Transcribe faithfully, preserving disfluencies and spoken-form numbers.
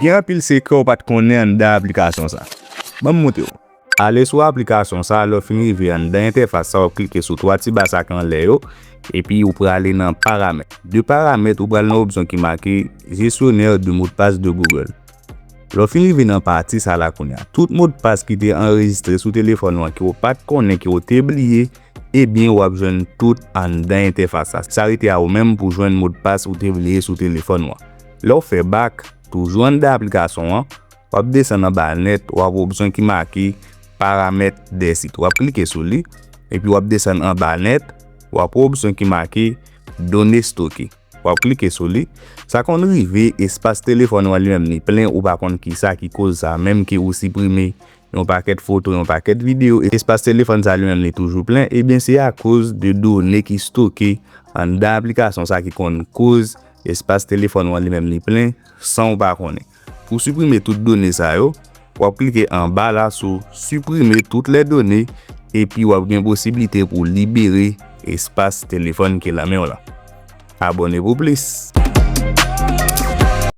Gen anpil sekrè w pa t konnen anndan aplikasyon sa. Ban m montre w. Ale sou aplikasyon sa, lè w fin rive anndan entèfas sa, w ap klike sou twa ti ba sa k anlè yo, epi ou prale nan paramèt. De paramèt, ou pral nan opsyon ki make Gestionnaire de mot de passe de Google. Lè w fin rive nan pati sa la kounye a, tout modpas ki te anrejistre sou telefòn ou an ke w pa t konnen ke w te bliye, ebyen w ap jwenn tout anndan entèfas sa. Sa rete a ou menm pou jwenn modpas ou te bliye sou telefòn ou an. Lè w fè bak, toujou anndan aplikasyon an, w ap desann anba nèt, w ap wè opsyon ki make Paramèt dè sit. W ap klike sou li, epi w ap desann anba nèt, w ap wè opsyon ki make Done stoke. W ap klike sou li. Sa konn rive, espas telefòn ou an li menm li plen, ou pa konn kisa ki koz sa, menm ke ou siprime yon pakèt foto, yon pakèt videyo, espas telefòn sa li menm li toujou plen, ebyen se akoz de done ki stoke anndan aplikasyon sa ki konn koz espas telefòn ou an li menm li plen san ou pa konnen. Pou siprime tout done sa yo, w ap klike anba la sou Supprimer toutes les données, epi w ap gen posiblite pou libere espas telefòn ki nan men w la. Abòne pou plis.